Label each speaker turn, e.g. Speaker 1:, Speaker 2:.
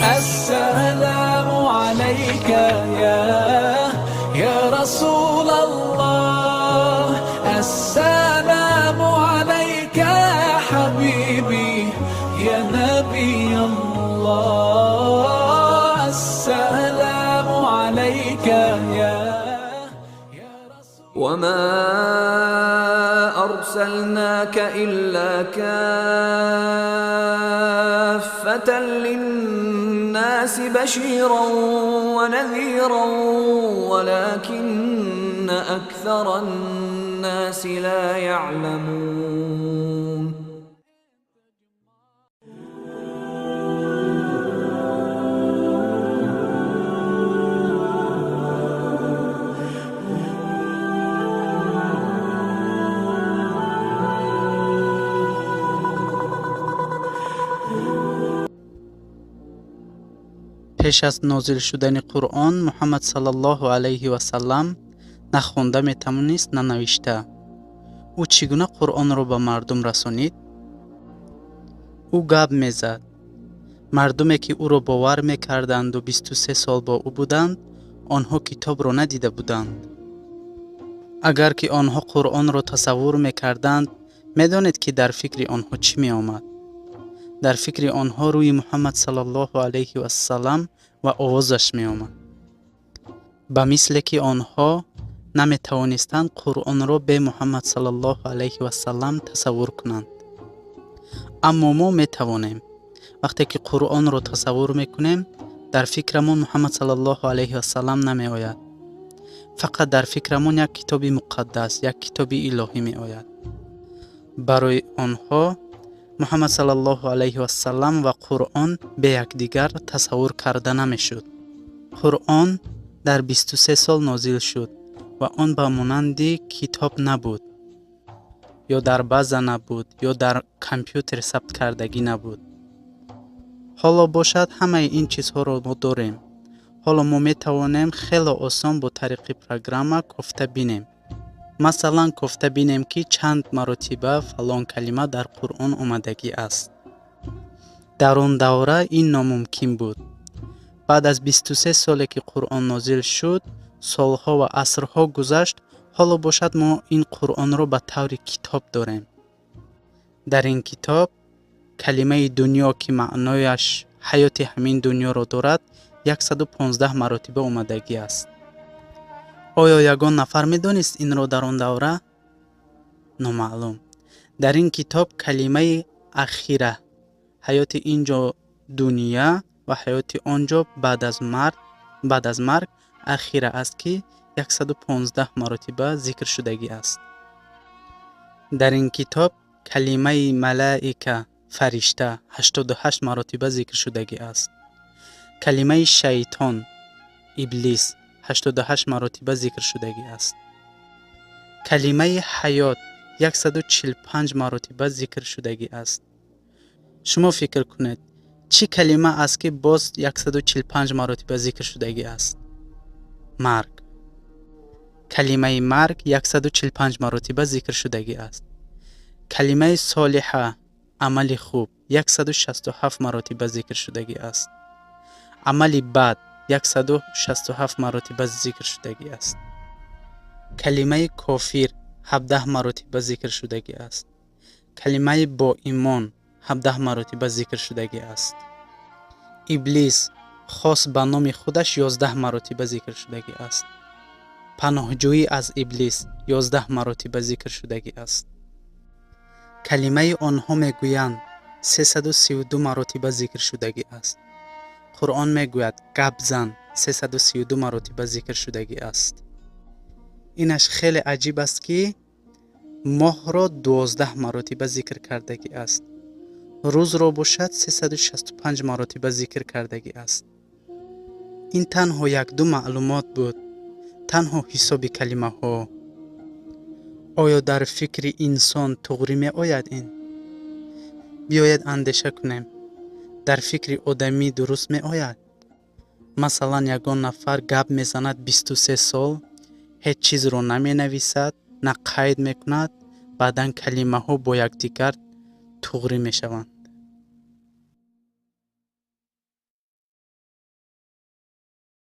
Speaker 1: السلام عليك يا رسول الله، السلام عليك يا حبيبي يا نبي الله، السلام عليك يا رسول.
Speaker 2: وما أرسلناك إلا كافة للناس بشيرا ونذيرا ولكن أكثر الناس لا يعلمون.
Speaker 3: Пеш аз нозил шудани Қуръон Муҳаммад саллаллоҳу алайҳи васаллам на хонда метавонист, на навишта. Ӯ чӣ гуна Қуръонро ба мардум расонид? Ӯ гап мезад. Мардуме, ки ӯро бовар мекарданду 23 сол бо ӯ буданд, онҳо китобро надида буданд. Агар ки онҳо Қуръонро тасаввур мекарданд, медонед, ки дар фикри онҳо чӣ меомад? Дар фикри онҳо рӯи Муҳаммад саллаллоҳу алайҳи вассалам ва овозаш меомад. Ба мисле ки онҳо наметавонистанд Қуръонро бе Муҳаммад саллаллоҳу алайҳи вассалам тасаввур кунанд. Аммо мо метавонем. Вақте ки Қуръонро тасаввур мекунем, дар фикрамон Муҳаммад саллаллоҳу алайҳи вассалам намеояд. Фақат дар фикрамон як китоби муқаддас, як китоби илоҳӣ меояд. Барои онҳо Муҳаммад саллаллоҳу алайҳи вассалам ва Қуръон бе якдигар тасаввур карда намешуд. Қуръон дар 23 сол нозил шуд ва он ба монанди китоб набуд, ё дар база набуд, ё дар компютер сабт кардагӣ набуд. Ҳоло бошад, ҳамаи ин чизҳоро мо дорем. Ҳоло мо метавонем хело осон бо тариқи программа кофта бинем. Масалан, кофта бинем, ки чанд маротиба фалон калима дар Қуръон омадагӣ аст. Дар он давра ин номумкин буд. Баъд аз 23 соле, ки Қуръон нозил шуд, солҳо ва асрҳо гузашт. Ҳоло бошад, мо ин Қуръонро ба таври китоб дорем. Дар ин китоб калимаи дунё, ки маънояш ҳаёти ҳамин дунёро дорад, 115 маротиба омадагӣ аст. Оё ягон нафар медонист инро дар он давра? Номаълум. Дар ин китоб калимаи ахира, ҳаёти ин ҷо дунё ва ҳаёти он ҷо баъд аз марг ахира аст, ки 115 маротиба зикр шудагӣ аст. Дар ин китоб калимаи малаика, фаришта, 88 маротиба зикр шудагӣ аст. Калимаи шайтон, иблис, 88 маротиба зикр шудагӣ аст. Калимаи ҳаёт 145 маротиба зикр шудагӣ аст. Шумо фикр кунед, чӣ калима аст, ки боз 145 маротиба зикр шудагӣ аст? Марг. Калимаи марг 145 маротиба зикр шудагӣ аст. Калимаи солиҳа, амали хуб, 167 маротиба зикр шудагӣ аст. Амали бад 167 маротиба зикр шудагӣ аст. Калимаи кофир 17 маротиба зикр шудагӣ аст. Калимаи боимон 17 маротиба зикр шудагӣ аст. Иблис хос ба номи худаш 11 маротиба зикр шудагӣ аст. Паноҳҷӯӣ аз иблис 11 маротиба зикр шудагӣ аст. Калимаи онҳо мегӯянд 332 маротиба зикр шудагӣ аст. Қуръон мегӯяд гап зан 332 маротиба зикр шудагӣ аст. Инаш хеле аҷиб аст, ки моҳро 12 маротиба зикр кардагӣ аст. Рӯзро бошад, 365 маротиба зикр кардагӣ аст. Ин танҳо якду маълумот буд, танҳо ҳисоби калимаҳо. Оё дар фикри инсон туғрӣ меояд ин? Биёед андеша кунем. Дар фикри одамӣ дуруст меояд? Масалан, ягон нафар гап мезанад 23 сол, ҳеҷ чизро наменависад, на қайд мекунад. Баъдан калимаҳо бо якдигар туғрӣ мешаванд.